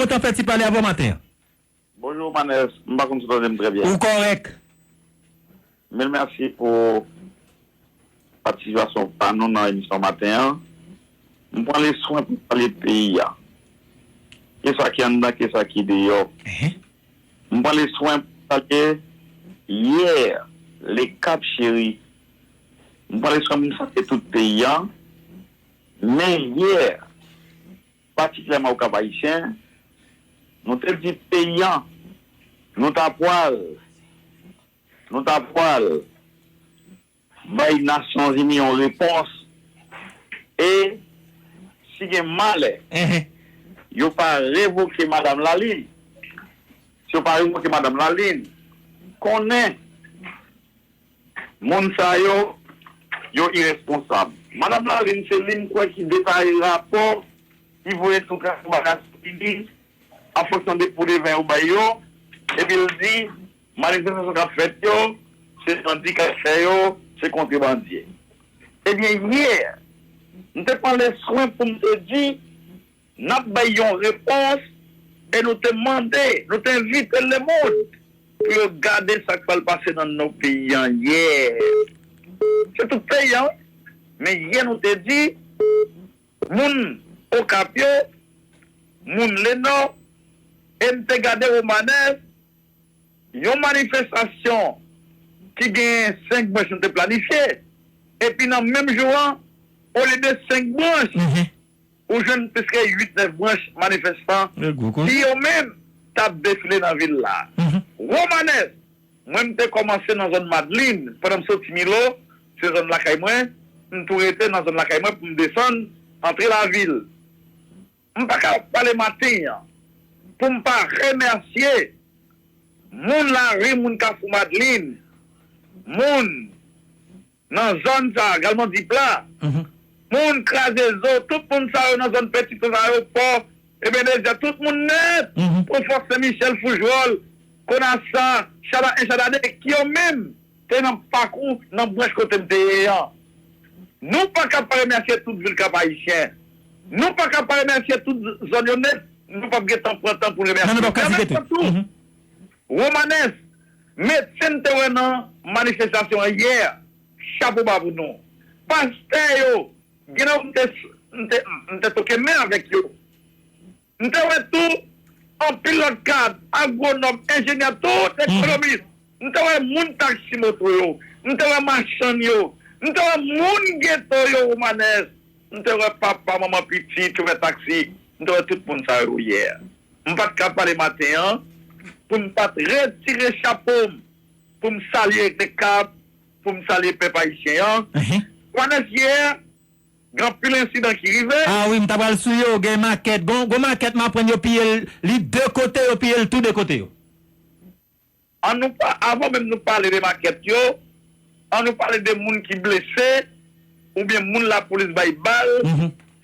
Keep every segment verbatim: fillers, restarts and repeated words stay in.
Kontan fè ti pale avè w maten an. Bonjou Manès, m pa konn si w tande m trè byen. Ou kòrèk. Mil mèsi pou patisipasyon pa nou nan emisyon maten an. M pran le swen pou pale peyi a. Ke sa ki anndan, ke sa ki deyò. M pran le swen pou pale yè, le Kap Cheri. M pran le swen pou m salye tout peyi a. Men yè, patikilyèman Okap Ayisyen, nou te di peyi a, nou ta pral, nou ta pral bay Nasyonzini yon repons. E si gen malè, yo pa revoke Madanm Lalin. Si yo pa revoke Madanm Lalin, konnen moun sa yo, yo iresponsab. Madanm Lalin, se li m kwè ki detaye rapò ki voye tout bagay sou li, an fonksyon de poudevè yo bay yo, epi l di, manifestasyon k ap fèt yo, se bandi k ap fè yo, se kontrebandye. Ebyen, yè, m te pran le swen pou m te di, n ap bay yon repons, e nou te mande, nou te envite lemonn pou yo gade sa k pral pase nan nò peyi a yè. Se tout peyi a, wi. Men yè nou te di, moun Okap yo, moun Lenò, e m te gade Romanès, yon manifestasyon ki gen senk branch nou te planifye, epi nan menm jou an, olye de senk branch, ou jwenn plis ke uit, nèf branch manifestan ki yo menm t ap defile nan vil la. Romanès, mwen m te kòmanse nan zòn Madlin, pandan m soti Milo, se zòn lakay mwen, m tou rete nan zòn lakay mwen pou m desann, antre lavil. M pa ka pale maten an pou m pa remèsye moun lari, moun Kafou Madlin, moun nan zòn sa, Galmandip la, moun Kraze Zo, tout moun sa yo nan zòn Peti Sans, Ayewopò, Ebenezè, tout moun nèt, Konfò, Sen Michèl, Foujwòl, Konasa, Chada en, Chada de, ki yo menm te nan pakou, nan branch kote m te ye an. Nou pa ka pa remèsye tout vil Kap Ayisyen. Nou pa ka pa remèsye tout zòn yo nèt. Nou p ap gentan pran tan pou n remèsye yo. Pèmèt mwen tou, Romanès, medsen m te wè nan manifestasyon an yè, chapo ba pou nou. Pastè yo, gen nan yo m te, m te, m te toke men avèk yo. M te wè tou anpil lòt kad, agwonòm, enjenyè, tout ekonomis. M te wè moun taksi moto yo. M te wè machann yo. M te wè moun geto yo, Romanès. M te wè papa, manman, pitit, chofè taksi. M te wè tout moun sa yo yè. M pa t ka pale maten an pou m pa t retire chapo m, pou m salye Kap, pou m salye pèp ayisyen an. Romanès, yè, gen anpil ensidan ki rive. Ah wi, m ta pral sou yo, gen makèt. Gon, gon makèt m aprann yo piye l, li de kote, yo piye l tou de kote yo. An nou pa, avan menm nou pale de makèt yo, an nou pale de moun ki blese, oubyen moun lapolis bay bal,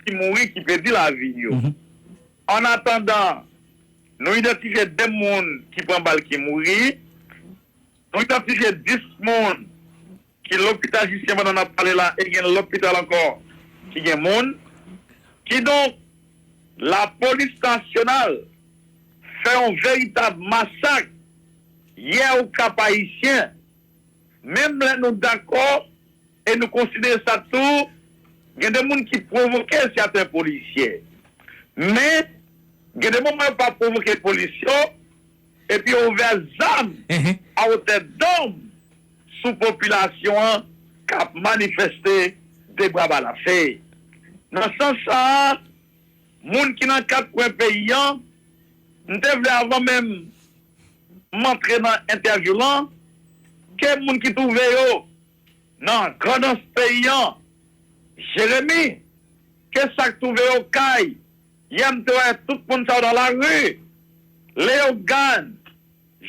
ki mouri, ki pèdi lavi yo. An atandan, nou idantifye de moun ki pran bal ki mouri, nou idantifye dis moun ki lopital jisken pandan n ap pale la, e gen lopital ankò ki gen moun. Kidonk, lapolis nasyonal fè yon veritab masak yè Okap Ayisyen. Menm lè nou dakò e nou konsidere sa tou, gen de moun ki pwovoke sèten polisye. Men, gen de moman yo pa pwovoke polis yo, epi yo ouvè zam a wotè dòm sou popilasyon an k ap manifeste de bra balanse. Nan sans sa a, moun ki nan kat kwen peyi an, m te vle avan menm m antre nan entèvyou lan, ke moun ki twouve yo nan Grandans peyi an, Jeremi, ke sa k twouve yo kay, yè m te wè tout moun sa yo nan lari, Leyogàn,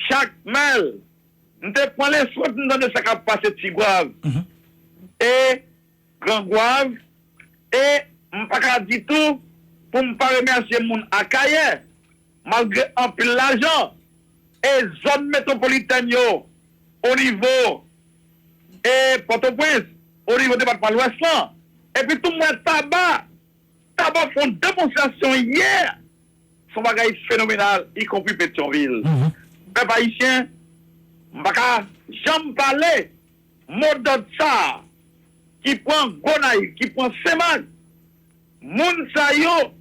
Jakmèl, m te pran leswè pou m tande sa k ap pase Tigwav e Grangwav, e m pa ka di tou pou m pa remèsye moun Akayè, malgre anpil lajan e zòn metwopolitèn yo, o nivo e Pòtoprens, o nivo depatman Lwès lan, epi tou m wè Taba, Taba fè yon demonstrasyon yè, se yon bagay fenomenal, ikonpri Petyonvil. Pèp ayisyen, m pa ka janm pale modòd sa a ki pran Gonayiv, ki pran Senmak, moun sa yo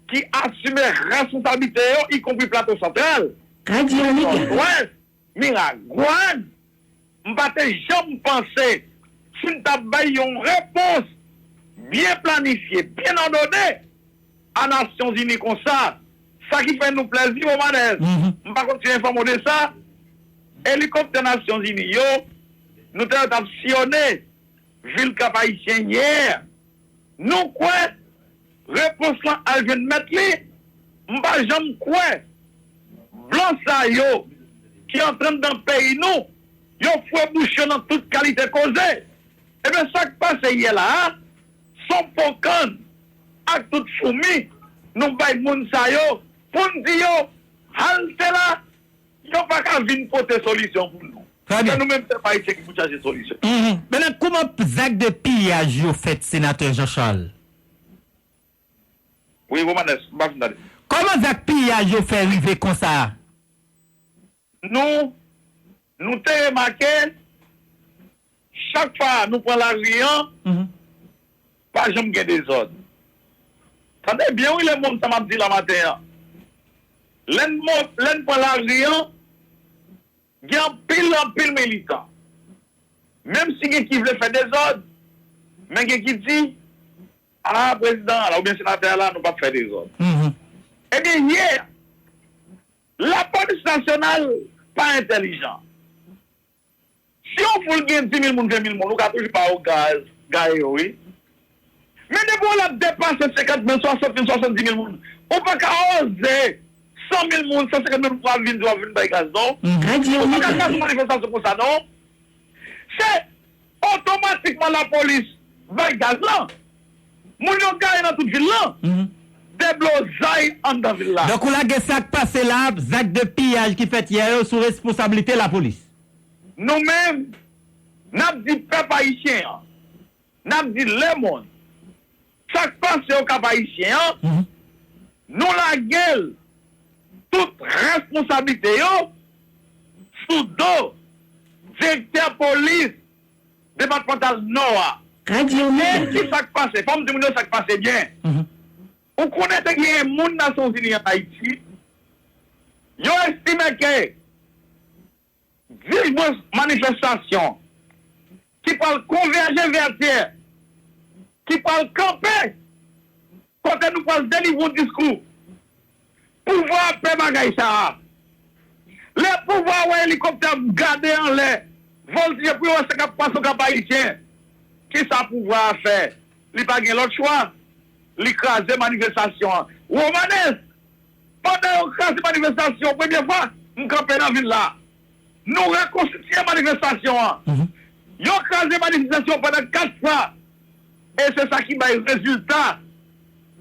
ki asime responsablite yo, ikonpri Plato Santral, Nòdwès, Miragwàn, m pa te janm panse si n t ap bay yon repons byen planifye, byen òdone a Nasyonzini konsa. Sa ki fè nou plèzi, Romanès. M pa konn si yo enfòme w de sa. Elikoptè Nasyonzini yo, nou te wè t ap siyone vil Kap Ayisyen yè. Nou kwè repons lan al jwenn mèt li. M pa janm kwè blan sa yo ki antre anndan peyi nou, yo fwe bouch yo nan tout kalite koze. Ebyen, sa k pase yè la a, se yon po kann ak tout foumi nou bay moun sa yo pou n di yo, halte la, yo pa ka vin pote solisyon pou nou. Se nou menm pèp ayisyen ki pou chache solisyon. Mennen, kòman zak de piyaj yo fèt, Senatè Jean Charles? Wi, Romanès, m pa fin tande. Kòman zak piyaj yo fè rive konsa? Nou, nou te remake, chak fwa nou pran lari an, pa janm gen dezòd. Tande byen wi, lemonn, sa m ap di la maten an. Lè n, lè n pran lari an, gen anpil, anpil militan. Menm si gen ki vle fè dezòd, men gen ki di, a, prezidan an la oubyen senatè a la, nou p ap fè dezòd. Ebyen, yè, lapolis nasyonal pa entèlijan. Si yon foul gen dis mil moun, ven mil moun, ou ka toujou ba yo gaz, gaye yo, wi. Men depi w lè ap depase senkant mil, swasant mil, swasanndis mil moun, ou pa ka oze san mil moun, san senkant mil moun pou w ap vin di w ap vin bay gaz, non. Ou pa ka kraze yon manifestasyon konsa, non. Se otomatikman lapolis bay gaz lan. Moun yo gaye nan tout vil lan. Deblozay anndan vil la. Donk ou lage sa k pase la, zak de piyaj ki fèt yè yo sou responsablite lapolis. Nou menm, n ap di pèp ayisyen an, n ap di lemonn, sa k pase Okap Ayisyen an, nou lage l, tout responsablite yo, sou do direktè polis depatmantal Nò a. Men ki sa k pase? Fò m di moun yo sa k pase byen. Ou konnen te genyen moun Nasyonzini an Ayiti, yo estime ke dis mwa manifestasyon ki pral konvèje vè tè, ki pral kanpe kote nou pral delivre yon diskou. Pouvwa a pè bagay sa a. Lè pouvwa a wè elikoptè ap gade anlè, vòltije pou yo wè sa k ap pase Okap Ayisyen, kisa pouvwa a fè? Li pa gen lòt chwa, li kraze manifestasyon an. Romanès, pandan yo kraze manifestasyon premye fwa, m kanpe nan vil la. Nou rekonstitiye manifestasyon an. Yo kraze manifestasyon pandan kat fwa. E se sa ki bay rezilta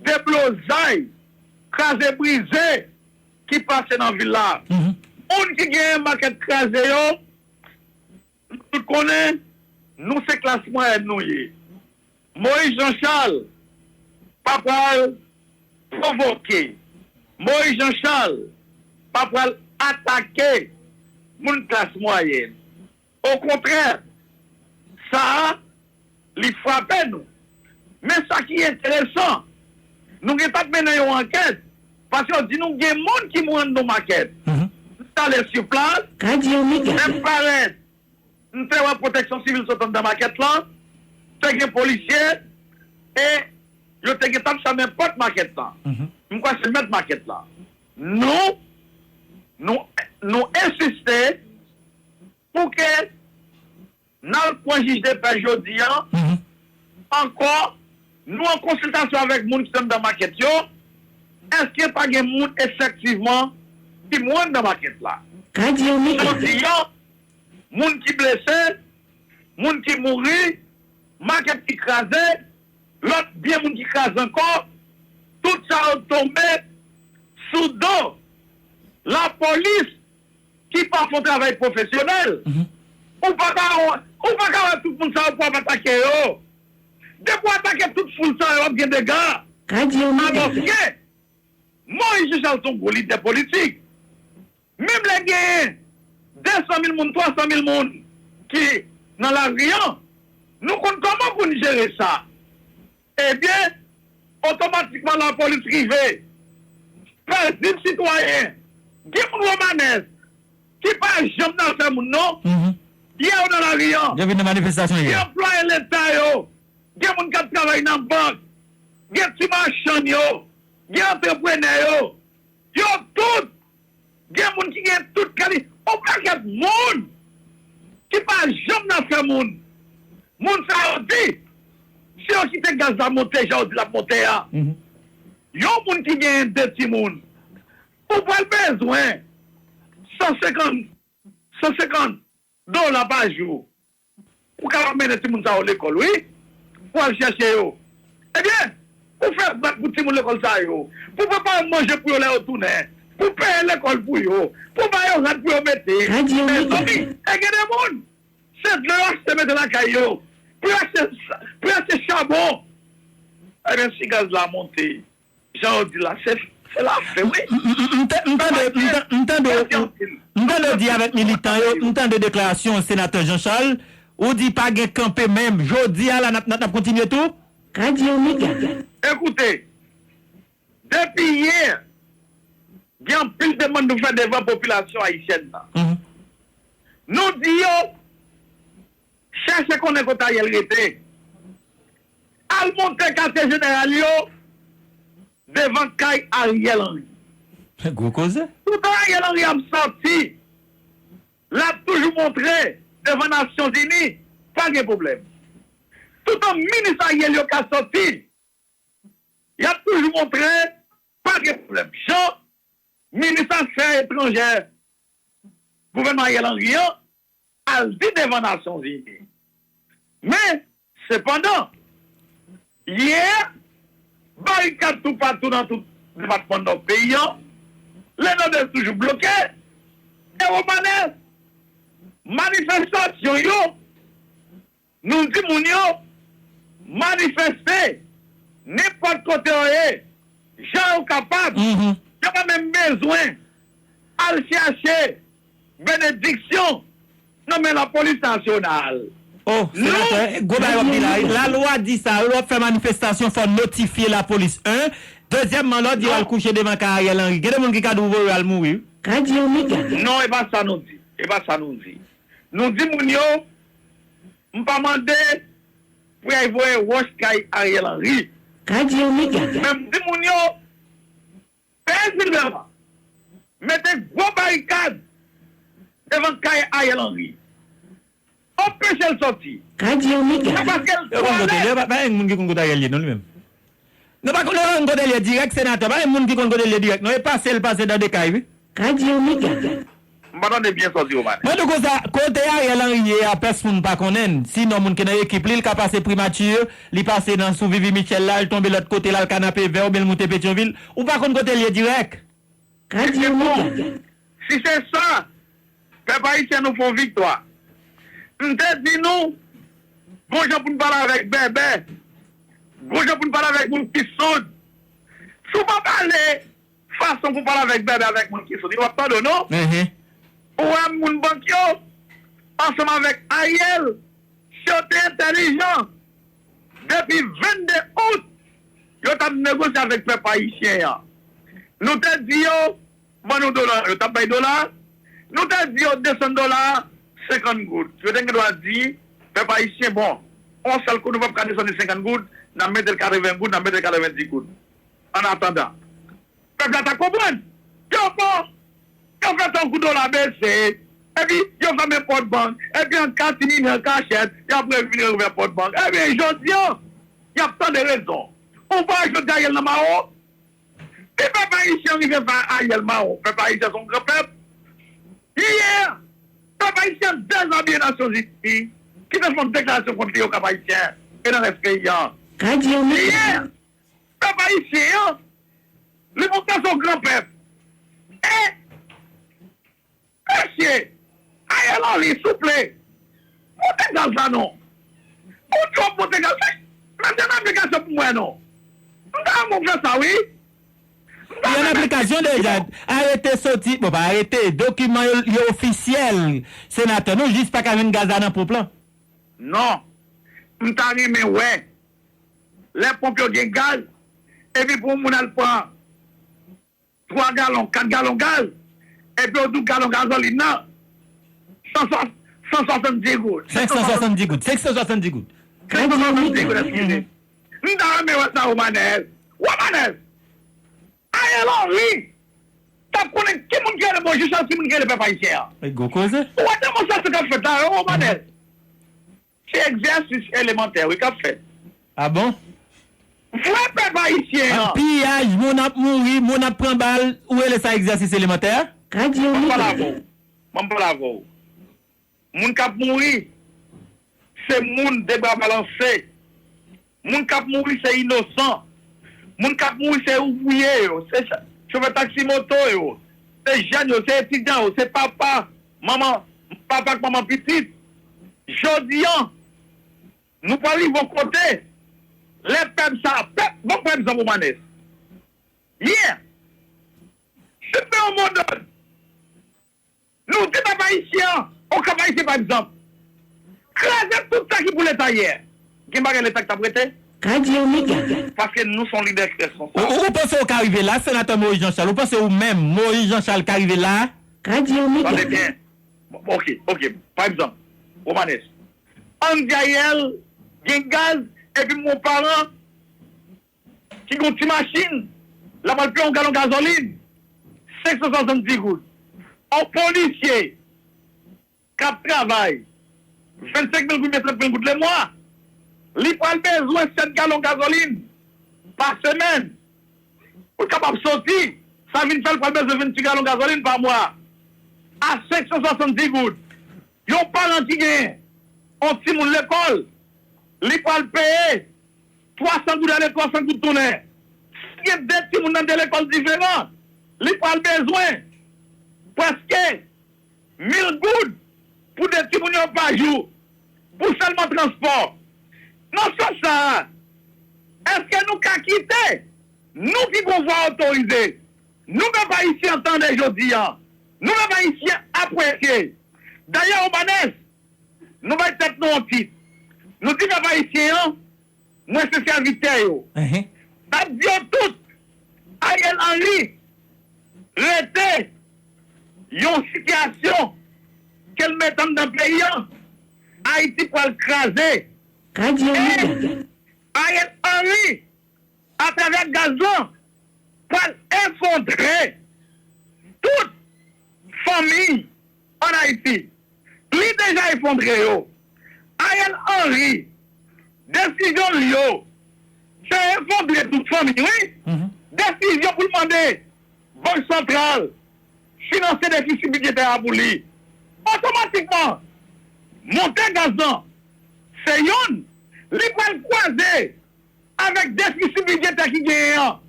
deblozay, kraze brize ki pase nan vil la. Moun ki genyen makèt kraze yo, nou tout konnen, nou se klas mwayèn nou ye. Moyiz Jan Chal pa pral pwovoke. Moyiz Jan Chal pa pral atake moun klas mwayèn. Okontrè, sa a, li frape nou. Men sa ki enteresan, nou gentan ap mennen yon ankèt, paske yo di nou gen moun ki mouri anndan makèt. M t ale sou plas, lè m parèt, m te wè pwoteksyon sivil sot anndan makèt lan, te gen polisye, e yo te gentan ap fèmen pòt makèt lan. M kwè se mèt makèt lan. Nou, nou, nou ensiste pou ke n al pran jij de pè jodi a ankò, nou an konsiltasyon avèk moun ki t anndan makèt yo, èske pa gen moun efektivman ki mouri anndan makèt la? Jodi a, moun ki blese, moun ki mouri, makèt ki kraze, lòt byen moun ki kraze ankò, tout sa yo tonbe sou do lapolis ki pa fè yon travay pwofesyonèl. Ou pa ka, ou pa ka wè tout moun sa yo pou w ap atake yo. Depi w atake tout foul sa yo, w ap gen dega. Alòske, Moyiz Jan Chal se yon gwo lidè politik. Menm lè genyen de san mil moun, twa san mil moun ki nan lari an, nou konn kòman pou n jere sa. Ebyen, otomatikman lapolis rive. Pèdi sitwayen. Gen moun Romanès ki pa janm nan afè moun non. Yè yo nan lari an. Yo vin nan manifestasyon yè. Gen anplwaye leta yo. Gen moun k ap travay nan bank. Gen ti machann yo. Gen antreprenè yo. Yo tout, gen moun ki gen tout kali, yon pakèt moun ki pa janm nan afè moun. Moun sa yo di, si yo kite gaz la monte jan yo di l ap monte a, yon moun ki genyen de timoun, ou pral bezwen san senkant, san senkant dola pa jou. Ou kapab mennen timoun sa yo lekòl, wi. Pou al chèche yo. Ebyen, pou fè vant pou timoun lekòl sa yo, pou prepare manje pou yo lè yo tounen, pou peye lekòl pou yo, pou ba yo rad pou yo mete. Mezanmi, e gen de moun, se dlo yo achte mete lakay yo, pou yo achte, pou yo achte chabon. Ebyen, si gaz la monte, jan yo di la, se, se lafen, wi. M tande, m tande w di avèk militan yo, m tande deklarasyon senatè Jean Charles, ou di pa gen kanpe menm. Jodi a la, n ap, n ap kontinye tou? Radyo Mega. Ekoute, depi yè, gen anpil demann nou fè devan popilasyon ayisyèn nan. Nou di yo, chèche konnen kote Ariel rete. Al monte katye jeneral yo devan kay Ariel Henry. Gwo koze. Toutan Ariel Henry ap sòti, l ap toujou montre devan Nasyonzini, pa gen pwoblèm. Toutan minis Ariel yo ka sòti, y ap toujou montre, pa gen pwoblèm. Jan minis afè etranjè gouvènman Ariel Henry an al di devan Nasyonzini. Men, sepandan, yè, barikad toupatou nan tout depatman Nò peyi an, Lennòdès toujou bloke, e Romanès, manifestasyon yo, nou di moun yo, manifeste nenpòt kote yo ye, jan yo kapab. Yo pa menm bezwen al chèche benediksyon nan men lapolis nasyonal. Oh, senatè, gwo bagay w ap di la wi. Lalwa di sa wi, lè w ap fè manifestasyon, fò w notifye lapolis, en. Dezyèmman, lè w di yo al kouche devan kay Ariel Henry, gen de moun ki ka di w voye yo al mouri wi. Radyo Mega. Non, e pa sa nou di. E pa sa nou di. Nou di moun yo, m pa mande pou y al voye wòch kay Ariel Henry. Radyo Mega. Men m di moun yo, peye Zilbèman, mete gwo barikad devan kay Ariel Henry. Anpeche l sòti. Radyo Mega. Se paske l twò alèz. Pa, pa gen moun ki konn kote Ariel ye non li menm. Non, pa konn kote l ye dirèk, senatè. Pa gen moun ki konn kote l ye dirèk non. E pase l pase dan de kay wi. Radyo Mega. M pa tande byen sa w di, Romanès. Mwen di w konsa, kote Ariel Henry ye a, pèsonn pa konnen l. Sinon, moun ki nan ekip li, l ka pase Primati, li pase nan sou Vivi Mitchell la, l tonbe lòt kote la, l Kanapevè, oubyen l moute Petyonvil. Ou pa konn kote l ye dirèk. Radyo Mega. Si se sa, pèp ayisyen, nou fè yon viktwa. M te di nou, gon jan pou n pale avèk bèbè, gon jan pou n pale avèk moun ki soud. Si w pa pale fason pou pale avèk bèbè, avèk moun ki soud, yo p ap tande w non. Ou wè moun bank yo, ansanm avèk Ariel, si yo te entèlijan, depi vennde out, yo t ap negosye avèk pèp ayisyen an. Nou te di yo, ban nou dola, yo t ap bay dola. Nou te di yo desann dola a senkant goud. Yo te gen dwa di, pèp ayisyen, bon, yon sèl kou nou p ap ka desann li senkant goud, n ap mete l katreven goud, n ap mete l katrevendis goud. Annatandan, pèp la ta konprann. Yo bon, yo fè tankou dola bese, epi yo fèmen pòt bank, epi an katimini, an kachèt, y ap revin revè pòt bank. Ebyen, jodi an, y ap tande rezon. Ou pa jodi Ariel nan mawon? Si pèp ayisyen rive fè Ariel mawon, pèp ayisyen se yon gran pèp. Yè, pèp ayisyen dezabiye Nasyonzini, ki te fè yon deklarasyon kont li yo Kap Ayisyen e nan rès peyi an. Radyo Mega. Yè, pèp ayisyen an, li montre se yon gran pèp. E Mesye, Ariel Henry, souple, monte gaz la non. Ou twòp monte gaz la. Mete nan aplikasyon pou mwen non. M ta renmen w fè sa wi. M Li an aplikasyon deja. Arete soti, bon, pa arete, dokiman yo, yo ofisyèl, senatè. Nou jis pa ka jwenn gaz la nan ponp lan. Non. M ta renmen wè lè ponp yo gen gaz, epi pou yon moun al pran twa galon, kat galon gaz, epi yo di w galon gazolin nan, san swasanndis goud. Senk san swasanndis goud. Senk san swasanndis goud. Senk san swasanndis goud, eskize. M ta renmen wè sa, Romanès. Romanès! Ariel Henry t ap konnen ki moun ki rele Moyiz Jan Chal, ki moun ki rele pèp ayisyen an. E gwo koze. Ou wè demonstrasyon k ap fèt la, yo, Romanès? Se egzèsis elemantè, wi, k ap fèt. Ah bon? Vre pèp ayisyen an. Piyaj, moun ap mouri, moun ap pran bal, ou rele sa egzèsis elemantè? Radyo Mega. Ban m pale avè w. Ban m pale avè w. Moun k ap mouri, se moun de bra balanse. Moun k ap mouri, se inosan. Moun k ap mouri, se ouvriye yo, se cha-, chofè taksi moto yo, se jèn yo, se etidyan yo, se papa, manman, papa ak manman pitit. Jodi an, nou pral rive yon kote, lè pèp sa, pèp, bon, pa egzanp, Romanès. Yeah! Si te yon modèl, nou di pèp ayisyen an, Okap Ayisyen pa egzanp, kraze tout sa ki pou Leta yè. Gen bagay Leta ki t ap rete? Radyo Mega. Paske nou se yon lidè ki responsab. Ou, ou, ou panse ou ka rive la, senatè Moyiz Jan Chal? Ou panse ou menm, Moyiz Jan Chal, ka rive la? Radyo Mega. Tande byen. Bon, ok, ok. Pa egzanp, Romanès, Andy Ariel gen gaz, epi m gon paran ki gon ti machin, l ap al peye yon galon gazolin, senk san swasanndis goud. Yon polisye k ap travay vennsenk mil goud oubyen trant mil goud lemwa, li pral bezwen sèt galon gazolin pa semèn pou l kapab soti. Sa vin fè l pral bezwen venntuit galon gazolin pa mwa a senk san swasanndis goud. Yon paran ki gen yon timoun lekòl, li pral peye twa san goud ale, twa san goud tounen. Si gen de timoun nan de lekòl diferan, li pral bezwen prèske mil goud pou de timoun yo pa jou, pou sèlman transpò. Nan sans sa a, èske nou ka kite, nou ki gon vwa otorize, nou pèp ayisyen an tande jodi an, nou pèp ayisyen apresye? Dayè, Obanès, nou bay tèt nou yon tit. Nou di pèp ayisyen an, mwen se sèvitè yo. Enhen. N ap di yo tout, Ariel Henry rete yon sitiyasyon ke l mete anndan peyi an, Ayiti pral kraze. Radyo Mega. Ariel Henry, atravè gaz lan, pral efondre tout fanmi ann Ayiti. Li deja efondre yo. Ariel Henry, desizyon l yo, se efondre tout fanmi, wi. Mhm. Desizyon pou l mande Bank Santral finanse defisi bidjetè a pou li. Otomatikman, monte gaz lan, se youn, li pral kwaze avèk defisi bidjetè ki genyen an.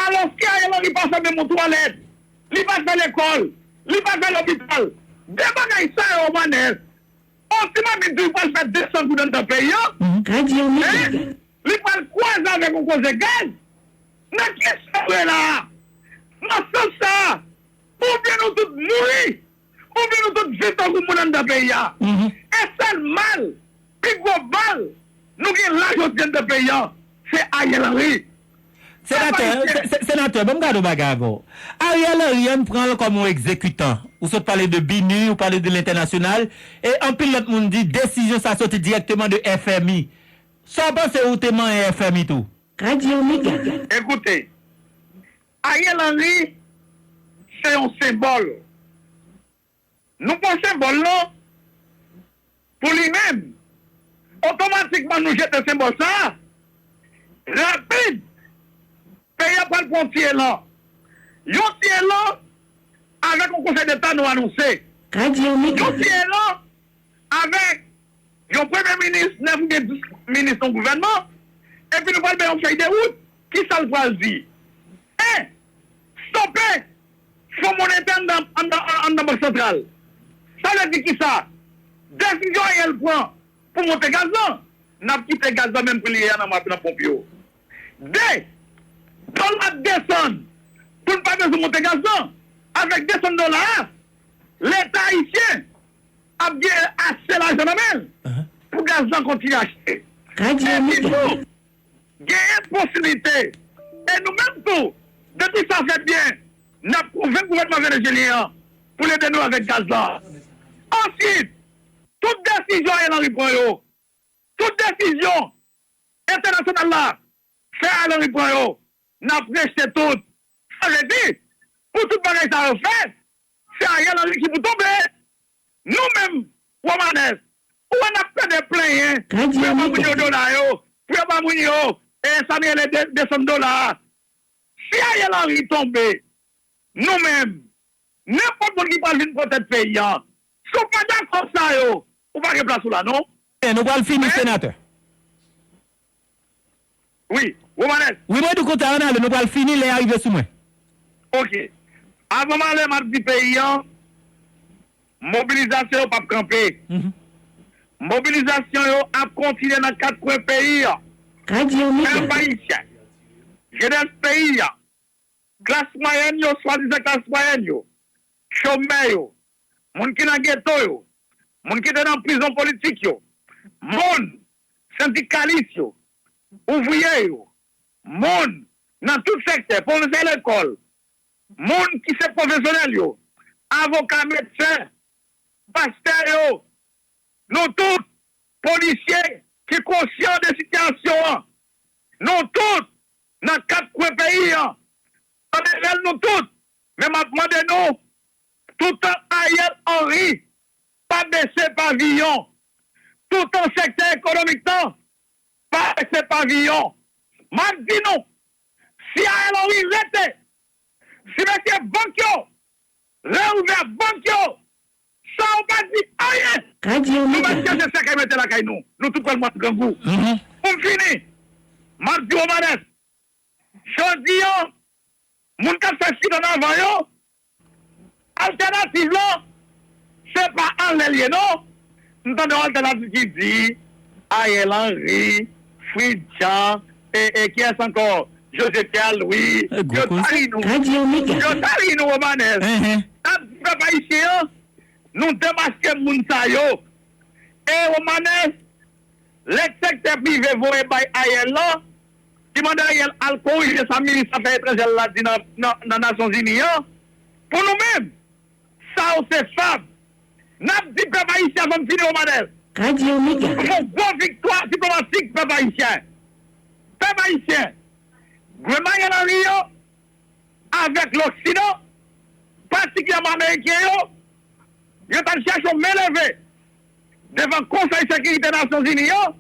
Alòske Ariel Henry pa fèmen yon twalèt, li pa fè lekòl, li pa fè lopital. De bagay sa yo, Obanès, on ti mamit di w pral fè de san goud anndan peyi an. Radyo Mega. Hein? Li pral kwaze avèk yon koze gaz. Nan ki sa nou ye la a? Nan sans sa a, oubyen nou tout mouri, oubyen nou tout viv tankou moun anndan peyi a. Mhm. E sèl mal, pi gwo mal, nou gen la jodi anndan peyi a, se Ariel Henry. Senatè, se, se, senatè, ban m gade yon bagay avè w. Ariel Henry, ann pran l kòm yon egzekitan. Ou sot pale de BINUH, ou pale de lentènasyonal, e anpil lòt moun di desizyon sa soti dirèkteman de F M I. Sa w panse ou te manyen F M I tou? Radyo Mega. Ekoute, Ariel Henry se yon senbòl. Nou pran senbòl lan pou li menm. Otomatikman, nou jete senbòl sa a. Rapid, peyi a pral pran yon ti elan. Yon ti elan avèk yon Konsèy Deta nou anonse. Radyo Mega. Yon ti elan avèk yon premye minis, nèf oubyen dis minis nan gouvènman, epi nou pral bay yon fèy de wout, kisa l pral di? En, stope Fon Monetè anndan, anndan, anndan Bank Santral. Sa vle di kisa? Desizyon Ariel pran pou monte gaz lan, n ap kite gaz lan menm pri li ye a nan ma-, nan ponp yo. De, dola desann, pou n pa bezwen monte gaz lan. Avèk desann dola a, Leta ayisyen ap gen ase lajan nan men l pou gaz lan kontinye achte. Epi tou, genyen posiblite, e nou menm tou, depi sa fèt byen, n ap konvenk gouvènman venezyelyen an pou l ede nou avèk gaz lan. Answit, tout desizyon Ariel Henry pran yo, tout desizyon entènasyonal la fè Ariel Henry pran yo, n ap rejte tout. Sa vle di, pou tout bagay sa yo fèt, se Ariel Henry ki pou tonbe. Nou menm, Romanès, ou wè n ap plede plenyen pou yo ba moun yo dola yo, pou yo ba moun yo, e sa m rele de- desann dola a. Si Ariel Henry tonbe, nou menm, nenpòt moun ki pral vin pran tèt peyi a, si w pa dakò sa yo, ou pa gen plas ou la non. Men nou pral fini, senatè. Wi, Romanès. Wi, mwen di w konsa, ann ale, nou pral fini, lè a rive sou mwen. Ok. Avan m ale, m ap di peyi an, mobilizasyon yo p ap kanpe. Mobilizasyon yo ap kontinye nan kat kwen peyi an. Pèp ayisyen, jenès peyi an, klas mwayèn yo, swadizan klas mwayèn yo, chomè yo, moun ki nan geto yo, moun ki te nan prizon politik yo, moun sendikalis yo, ouvriye yo, moun nan tout sektè, pwofesè lekòl, moun ki se pwofesyonèl yo, avoka, medsen, pastè yo, nou tout, polisye ki konsyan de sitiyasyon an, nou tout, nan kat kwen peyi an, tande rèl nou tout, men m ap mande nou, toutan Ariel Henry pa bese paviyon, toutan sektè ekonomik lan pa bese paviyon, m ap di nou, si Ariel Henry rete, si mesye bank yo reouvè bank yo san w pa di anyen, nou mèt chèche sèkèy mete lakay nou. Nou tout pral mò grangou. Pou m fini, m ap di Romanès, jodi an, moun k ap fè chita ann avan yo, altènativ lan, se pa anlè l ye non. M tande yon altènativ ki di Ariel Henry, Fritz Jean, e, e kiyès ankò? José Pierre Louis, yo tari nou. Yo tari nou, Romanès. N ap di pèp ayisyen an, nou demaske moun sa yo. E Romanès, lè sektè prive voye bay Ariel lan, ki mande Ariel al korije sa minis afè etranjè l la di nan, nan, nan Nasyonzini an, pou nou menm, sa yo se fab. N ap di pèp ayisyen, avan m fini, Romanès, se yon gwo viktwa diplomatik pèp ayisyen. Pèp ayisyen, grenn Ariel Henry yo, avèk Loksidan, patikilyèman Ameriken yo, yo t al chèche yon men leve devan Konsèy Sekirite Nasyonzini an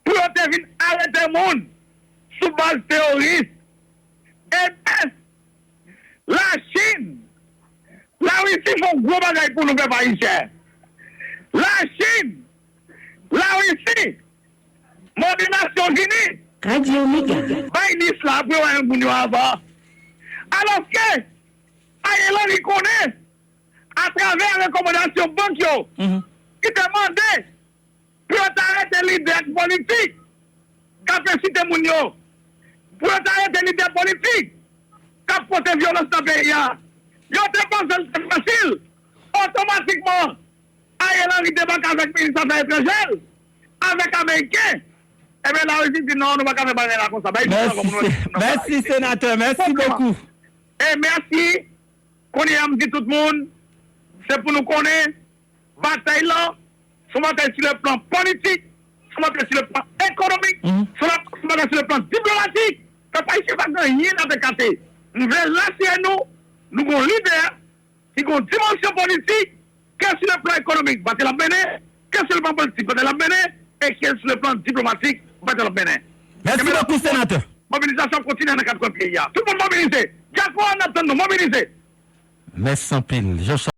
pou yo te vin arete moun sou baz teyoris. Ebyen, Lachin, Larisi fè yon gwo bagay pou nou, pèp ayisyen. Lachin, Larisi, mande Nasyonzini bay lis la pou yo wè moun yo avan. Alòske, Ariel Henry konnen, atravè rekòmandasyon bank yo, ki te mande pou yo ta arete lidè politik k ap ensite moun yo, pou yo ta arete lidè politik k ap pote vyolans nan peyi a. Yo te panse l te fasil. Otomatikman, Ariel Henry debake avèk minis afè etranjè l, avèk Ameriken. Ebyen, Larisi di non, nou pa ka fè bagay la konsa. Bay nou ankò pou nou wè si nou nan bagay. Mèsi, senatè. Mèsi bokou. E mèsi. Kounye a, m di tout moun, se pou nou konnen, batay lan, se yon batay sou le plan politik, se yon batay sou le plan ekonomik, se yon batay sou le plan diplomatik. Pèp ayisyen pa gen anyen n ap ekate. M vle rasire nou, nou gon lidè ki gon dimansyon politik, ke sou le plan ekonomik, batay l ap mennen, ke sou le plan politik, batay l ap mennen, e ke sou le plan diplomatik, batay l ap mennen. Mèsi bokou, senatè. Mobilizasyon ap kontinye nan kat kwen peyi a. Tout moun mobilize. Dyaspora n ap tann nou, mobilize. Mèsi anpil. Jean